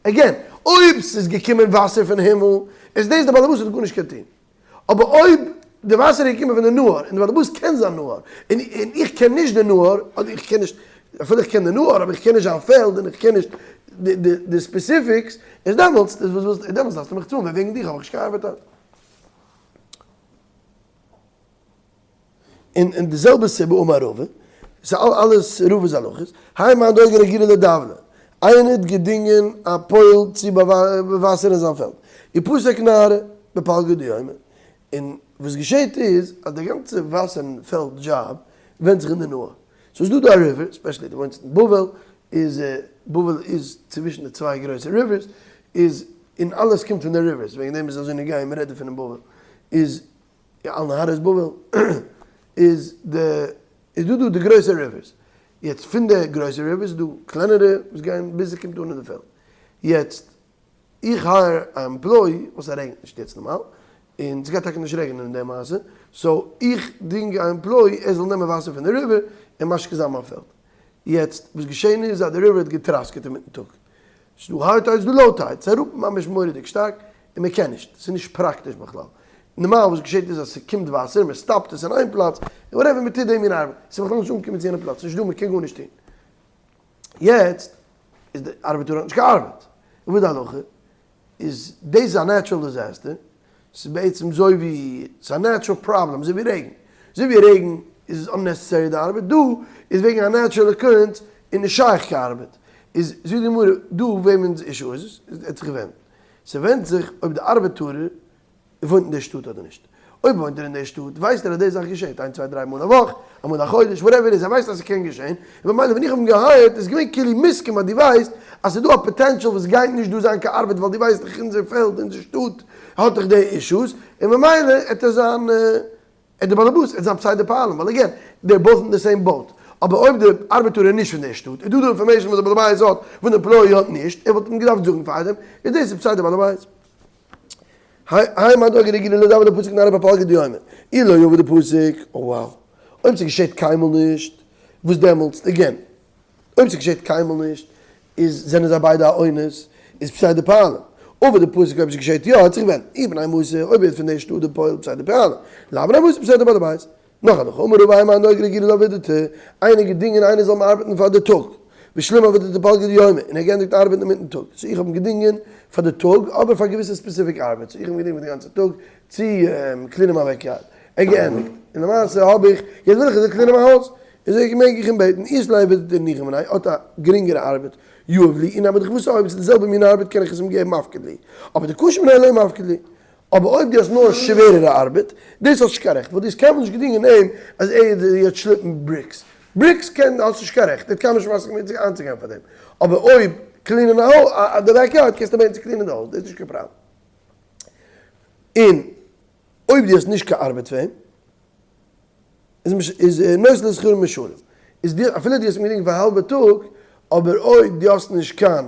again, אויב ס'איז געקומען וואסער פון הימל, איז דאס די בעל הבית האט גארנישט געטון. אבער אויב די וואסער איז געקומען פון די נהר, און די בעל הבית קען זיין נהר, און איך קען נישט די נהר, אדער איך קען נישט, אפילו איך קען די נהר, אבער איך קען נישט זיין פעלד, און איך קען נישט די specifics, איז דעמאלטס, דעמאלטס דארפסטו מיך צאלן, ווייל וועגן דיך האב איך נישט געארבעט היינט. און און די זעלבע סיבה אמר רבא, ס'איז אלעס רבא'ס הלכות, האי מאן דאגר אגירא לדבלא, איינער האט געדינגען א פועל צו באוואסערן זיין פעלד, ופסק נהרא בפלגא דיומא, און וואס געשעהט איז אז די גאנצע וואסערן פעלד דזשאב ווענדט זיך אין די נהר, so איז דא דא א river, especially דו וואוינסט אין בבל, איז בבל איז צווישן די צוויי גרויסע rivers, איז און אלעס קומט פון די rivers, וועגן דעם איז אזוי נוגע מען רעדט דא פונעם בבל, איז על נהרות בבל איז די איז דא דא די גרויסע rivers, יעצט פון די גרויסע rivers איז דא קלענערע וואס גייען ביז ס'קומט אן אין די פעלד, יעצט איך hire א employee וואס ס'רעגנט נישט יעצט נארמאל, און ס'גייט טאקע נישט רעגענען אין די מעשה, so איך דינג א employee ער זאל נעמען וואסער פון די river און משקה זיין מיין פעלד, יעצט וואס געשען איז אז די river האט געטראסקעט אינמיטן טאג, ס'איז דא high tide ס'איז דא low tide, ס'איז אראפ ממש מורא'דיג שטארק און מען קען נישט, ס'איז נישט פראקטיש בכלל. נארמאל וואס געשעט איז אז ס'קומט וואסער, מען סטאפט עס אין איין פלאץ, און whatever מען טוט די מין ארבעט, ס'איז בכלל נישט אנגעקומען צו יענע פלאץ, נישט דא, מען קען גארנישט טון. יעצט איז די ארבעטאר האט נישט געארבעט, און וואס איז די הלכה? איז דאס איז א natural disaster, ס'איז בעצם זוי ווי, ס'איז א natural problem, אזוי ווי רעגן, אזוי ווי רעגן איז unnecessary די ארבעט, דא איז וועגן א natural occurrence איז נישט שייך קיין ארבעט, איז זאגט די גמרא דא וועמענס issue איז עס? עס האט זיך געווענדט, ס'ווענדט זיך אויב די ארבעטארער וואוינט אין די שטאט אדער נישט. אויב וואוינט ער אין די שטאט ווייסט ער אז די זאך געשעט איין צוויי דריי מאל א וואך, אמאל א חודש, whatever איז, ער ווייסט אז ס'קען געשען, און במילא ווען איך האב אים געהייערט איז געווען כאילו מוסכם אז דו ווייסט אז ס'איז דא א potential וואס גייט נישט דא זיין קיין ארבעט ווייל דו ווייסט דאך אונזער פעלד אונזער שטאט האט דאך די אישוס, און במילא עט ער זיין עט די באלעבאס עט זיין פסיידא פועלים ווייל again they're both in the same boat, אבער אויב די ארבעטאר איז נישט פון די שטאט איז דא די information וואס די בעל הבית האט וואס די employee האט נישט, ער וואלט אים געדארפט זאגן פארדעם, איז דאס איז פסיידא בעל הבית. האי מאן דאגר אגירא לדבלא פסק נהרא בפלגא דיומא, אי לא עבד פסק, oh wow, אויב ס'געשעט קיינמאל נישט, וואס דעמאלטס, again, אויב ס'געשעט קיינמאל נישט, איז זענען זיי ביידע א אונס, איז פסיידא פועלים, עבד פסק אויב ס'געשעט יא, האט זיך ווען, אי בני מוסר, אויב ער איז פון די שטאט די פועל פסיידא פועלים, לאו בני מוסר פסיידא בעל הבית. נאך א הלכה, אמר רבא האי מאן דאגר אגירא לעבידתא, איינער געדינגען איינער זאל אים ארבעטן פאר די טאג. ושלים עבודתיה בפלגא דיומא, און ער האט געענדיגט ארבעטן אינמיטן טאג, so איך האב אים געדינגען פאר די טאג, אבער פאר געוויסע specific ארבעט, so איך האב אים געדינגען פאר די גאנצע טאג צו clean ען מיין backyard, ער האט געענדיגט, און למעשה האב איך, יעצט וויל איך ער זאל clean ען מיין הויז, איז אויב מעג איך אים בעטן, אית ליה עבידתא דניחא מיניה, האט א גרינגערע ארבעט, יהיב לי, און אבער וואס אויב עס איז די זעלבע מין ארבעט קען איך עס אים געבן מפקיד לי, אבער דקשה מיניה לא מפקיד לי. אבער אויב דו האסט נאר שווערערע ארבעט, דאס האסט נישט קיין רעכט, ווייל דו האסט קיינמאל נישט געדינגען אים אז ער זאל יעצט שלעפן bricks. Bricks קען, האסט נישט קיין רעכט, ער האט קיינמאל נישט מסכים געווען צו איינצוגיין פאר דעם. אבער אויב clean ען א די backyard קענסטו בעטן צו clean ען די הויז, דאס איז נישט קיין פראבלעם. און אויב דו האסט נישט קיין ארבעט פאר אים, איז נותן לו שכרו משלם. איז דו, אפילו דו האסט אים געדינגען פאר א האלבע טאג, אבער אויב דו האסט נישט קיין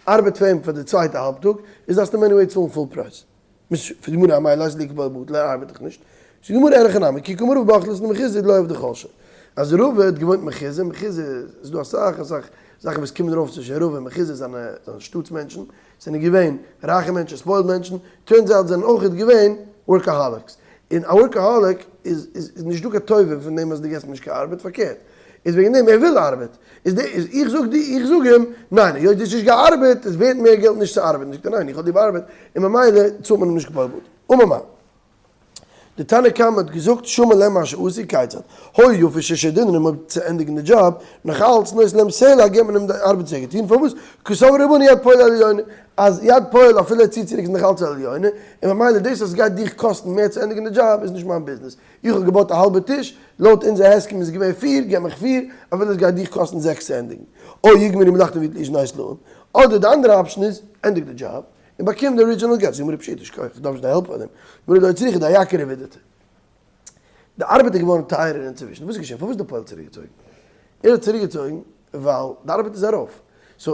ארבעט פאר אים פאר די צווייטע האלב טאג, איז דארפסטו אים anyway צאלן full price. פרעגט די גמרא אמאי לית ליה כבעל בטל, ער ארבעט דאך נישט. זאגט די גמרא אין הכי נמי, כי קאמר רבא באוכלוסין דמחוזא דלא עבדי חולשא. אז רבא האט געוואוינט מחוזא, מחוזא איז דא אסאך אסאך זאכן וואס קומען ארויף צווישן רבא און מחוזא זיינע שטאטס מענטשן, זענען געווען רייכע מענטשן, spoiled מענטשן, turns out זענען אויכעט געווען workaholics. און א workaholic איז איז נישט דא קיין טובה פון דעם אז דו געסט אים נישט קיין ארבעט, פארקערט איז וועגן דעם ער וויל ארבעט, איז די איז איך זאג די איך זאג אים ניין היות דו האסט נישט געארבעט איז ווערט מער געלט נישט צו ארבעטן, זאגט ער ניין איך האב ליב ארבעט און ממילא צאלט מען אים נישט קיין פועל בטל. אמר מר. די תנא קמא האט געזאגט שמע למה שעשו כיצד היה יפה ששה דינרים אויב צו ענדיגן די דזשאב נאך אלץ נותן להם סלע געבט מען אים די ארבעט וואס ער האט געטון פארוואס קסבר רבנן יד פועל עליונה אז יד פועל אפילו ער ציט צוריק איז נאך אלץ עליונה און ממילא דאס אז סגייט דיך קאסטן מער צו ענדיגן די דזשאב איז נישט מיין ביזנעס איך האב געבויט א האלבע טיש לויט אונזער הסכם איז געווען פיר געב מיך פיר אפילו עס גייט דיך קאסטן זעקס צו ענדיגן או יגמרו מלאכתם ויטלו שני סלעים אדער די אנדערע option איז ענדיג די דזשאב און באקום די original געלט, זאג מיר פשיטא, שכוח, איך דארף נישט דיין help פאר דעם, גמרא לא צריכא דאייקר עבידתיה. די ארבעט איז געווארן טייערער אינצווישן, וואס איז געשען? פארוואס איז די פועל צוריקגעצויגן? ער האט צוריקגעצויגן ווייל די ארבעט איז ארויף, so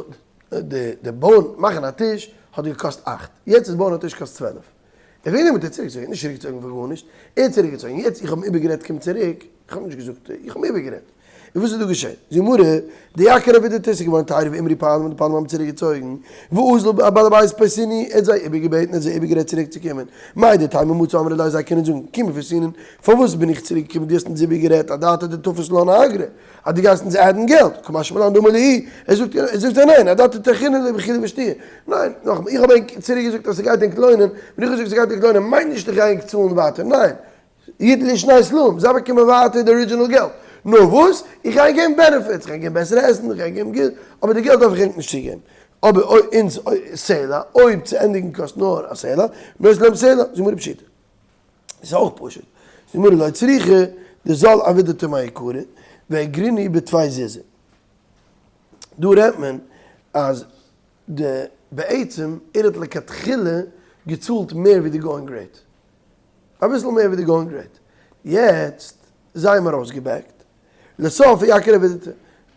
די די בויען, מאכן א טיש האט געקאסט אכט, יעצט איז בויען א טיש קאסט 12, און וועגן דעם האט ער צוריקגעצויגן, נישט צוריקגעצויגן פאר גארנישט, ער האט צוריקגעצויגן, יעצט איך האב אים איבערגערעדט קום צוריק, איך האב נישט געזאגט, איך האב אים איבערגערעדט. און וואס איז דא געשען? זאגט גמרא, דאייקר עבידתיה איז געווארן טייער ואמרי פועלים און די פועלים האבן צוריק געצויגן, ואזל בעל הבית פייסינהו, ער האט זיי איבערגעבעטן, ער האט זיי איבערגערעדט צוריק צו קומען, מהו דתימא מצו אמרי ליה זיי קענען זאגן, כי מפייסינן, פארוואס בין איך צוריק געקומען, דו האסט אונז איבערגערעדט, אדעתא דתפס לן אגרא, אז דו גייסט אונז add ן געלט, קא משמע לן דאמר להו, ער זאגט ער זאגט זיי ניין, אדעתא דטרחינן לי באכילה ושתיה, ניין, נאכאמאל, איך האב ענק צוריק געזאגט אז ס'גייט ענק לוינען, ווען איך האב געזאגט ס'גייט ענק לוינען מיינט נישט איך גיי ענק צאלן ווייטער, ניין, יטלו שני סלעים, זיי באקומען ווייטער די original געלט, נאר וואס? איך גיי געבן benefits, איך גיי געבן בעסערע עסן, איך גיי געבן גוט, אבער די געלט דארף איך ענק נישט צוגעבן. אבער אויב אונז סלע, אויב צו ענדיגן קאסט נאר א סלע, נותן להם סלע, זאגט גמרא פשיטא. דאס איז אויך פשוט. זאגט גמרא לא צריכא דזל עבידתיה מעיקרא, ואגרינהו בטפי זוזי. דא רעדט מען אז די בעצם ער האט לכתחילה געצאלט מער ווי די going rate. אביסל מער ווי די going rate. יעצט זיי האבן ארויסגע back ט. לסוף אייקר עבידתיה.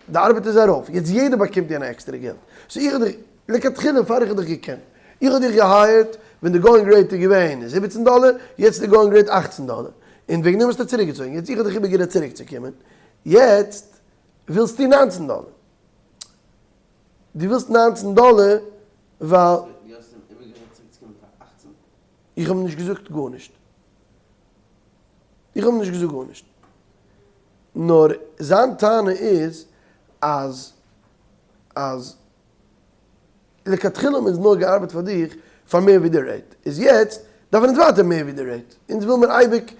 די ארבעט איז ארויף. יעצט יעדער באקומט יענע עקסטערע געלט. So איך האב דיך, לכתחילה פאר איך האב דיך געקענט. איך האב דיך גע hire ט ווען די going rate איז געווען 17 דאלער, יעצט איז די going rate 18 דאלער. און וועגן דעם האסטו צוריקגעצויגן. יעצט איך האב דיך איבערגערעדט צוריקצוקומען. יעצט ווילסטו 19 דאלער. דו ווילסט 19 דאלער ווייל. דו האסט אים איבערגערעדט צוריקצוקומען פאר 18? איך האב נישט געזאגט גארנישט. איך האב נישט געזאגט גארנישט. נאר זיין טענה איז אז אז לכתחילה האבן אונז נאר געארבעט פאר דיך פאר מער ווי די rate. איז יעצט דארפן אונז ווייטער מער ווי די rate. אונז וויל מיר אייביג,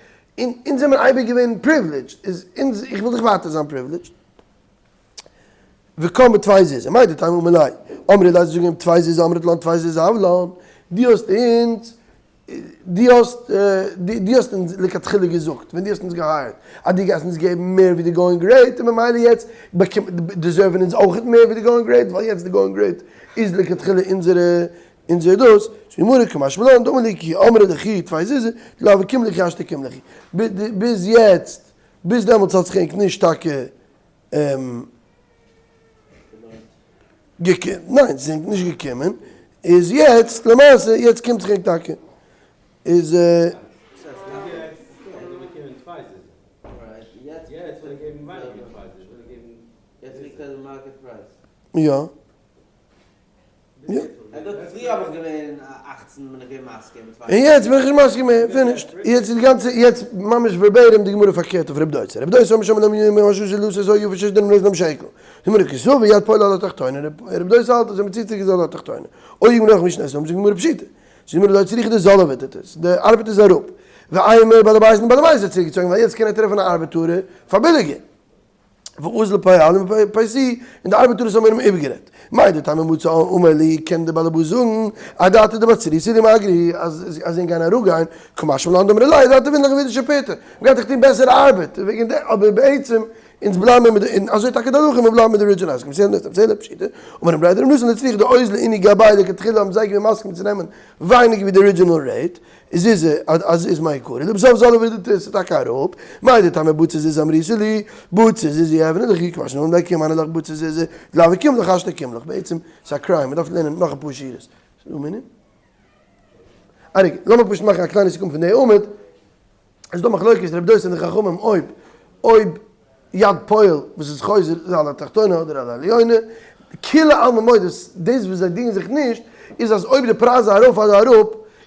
אונז זעמיר אייביג געווען privileged. איז אונז, איך וויל דיך ווייטער זיין privileged. וקם בטפי זוזי, מהו דתימא אמר ליה, אמרי ליה זיי זאגן אים טפי זוזי אמרת לן טפי זוזי הב לן, דו האסט אונז, דו האסט, דו האסט אונז לכתחילה געזאגט, ווען דו האסט אונז גע hire ט, אז דו גייסט אונז געבן מער ווי די going rate, און ממילא יעצט באקומט, deserve ן אונז אויכעט מער ווי די going rate, ווייל יעצט די going rate איז לכתחילה אונזערע, אונזער דאס, זאגט די גמרא קא משמע לן דאמר לי כי אמרי לכו טפי זוזי, דלא הוה קים לכו השתא קים לכו, ביז יעצט, ביז דעמאלטס האט זיך ענק נישט טאקע געקומען, ניין זיי זענען נישט געקומען, איז יעצט למעשה יעצט קומט זיך ענק טאקע, איז. יא. יא. און יעצט בין איך נישט מסכים מער, finished. יעצט איז די גאנצע, יעצט ממש verbatim די גמרא פארקערט אויף רב דוסא. רב דוסא אמר שם אדם יומי משא של לוסי זו יפה שש דנם נותן להם שקל. די גמרא כסובר יד פועל על התחתונה, רב דוסא האלט אז ווען מ'ציט צוריק איז על התחתונה. אוי גמרא נאך משנה עס זאגט די גמרא פשיטא. זאגט די גמרא לא צריכא דזלה ווערט עס, די ארבעט איז אראפ. ואימא בעל הבית און בעל הבית האט צוריקגעצויגן ווייל יעצט קען ער טרעפן א ארבעטארער פאר ביליגער. ואזל פועלים ופייסי, און די ארבעטארערס האבן אים איבערגערעדט. מהו דתימא מצי אמר להו, קען דער בעל הבית זאגן, אדעתא דבצריתא דמגרי, אז אז זיי גייען אראפגיין, קא משמע לן דאמרי ליה, אדעתא דבעינן לכו עבידא שפורתא, מ'גייט דאך טון בעסערע ארבעט, וועגן דעם, אבער בעצם, אונז בלייבן מיר מיט די, און אזוי טאקע די הלכה, מיר בלייבן מיט די original הסכם, ס'איז נישט אביסעלע פשיטא, אמר רב בריה דרב נתן לא צריכא דאוזלי אינהו גבייהו לכתחילה האבן זיי געווען מסכים צו נעמען ווייניגער ווי די original rate, איז איז אז איז מאי קרא לבסוף זאל ער ווידער טוהן ס'איז טאקע אראפ, מאי דטעמא בצע זיז אמריתו לי, בצע זיז יבנה לך יקבע שנאן די קים אנא לך בצע זיז דלא קים לך השתא קים לך, בעצם ס'איז א crime מ'דארף לערנען נאך אפאר שורות, ס'איז דא מנין? א רגע, לאמיר פשוט מאכן א קליינע סיכום פון די עמוד, עס איז דא מחלוקת רבי דוסא און די חכמים אויב אויב יד פועל וואס איז חוזר איז על התחתונה אדער על העליונה, כולי עלמא מודה דאס וואס זיי דינגען זיך נישט איז אז אויב די פרייז איז ארויף אדער אראפ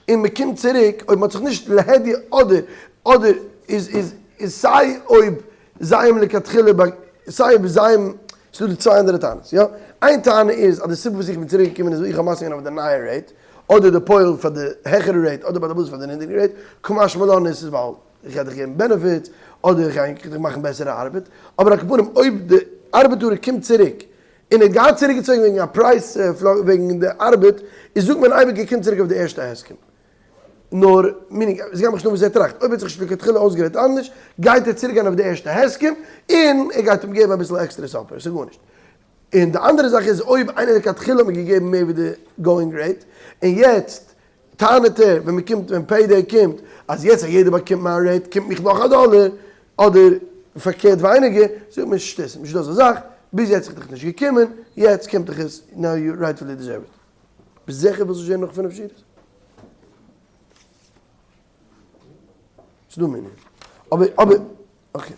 און מען קומט צוריק אויב מען האט זיך נישט להדיא אדער אדער איז איז איז סיי אויב זיי האבן לכתחילה ביי סיי אויב זיי האבן ס'איז דא די צוויי אנדערע טענות יא איין טענה איז אז די סיבה וואס איך בין צוריק געקומען איז ווייל איך האב מסכים געווען אויף די נייע rate אדער די פועל פאר די העכערע rate אדער בעל הבית פאר די נידריגע rate קא משמע לן איז ווייל איך גיי דיך געבן benefits, אדער איך גיי דיך מאכן בעסערע ארבעט, אבער על כל פנים אויב די ארבעטארער קומט צוריק און ער האט געהאט צוריקגעצויגן וועגן א פרייז וועגן די ארבעט, איז זאגט מען אייביג ער קומט צוריק אויף די ערשטע הסכם. נאר, meaning, עס גייט מיך נישט אן וואס ער טראכט, אויב ער האט זיך נישט לכתחילה אויסגערעדט אנדערש, גייט ער צוריקגיין אויף די ערשטע הסכם, און ער גייט אים געבן אביסל עקסטערע סאפער, ס'איז גארנישט. און די אנדערע זאך איז אויב איינער לכתחילה האט מען געגעבן מער ווי די going rate, און יעצט טענה'ט ער ווען מ'קומט ווען payday קומט אז יעצט אז יעדער באקומט מיין rate קומט מיך נאך א דאלער, אדער פארקערט ווייניגער, זאגט מען שטות, נישט דא אזא זאך, ביז יעצט איז דיך נישט געקומען, יעצט קומט דיך עס, now you rightfully deserve it. ביסט זיכער ווילסט נישט זען נאך פינף שורות? ס'דא מנין. אבער אבער okay.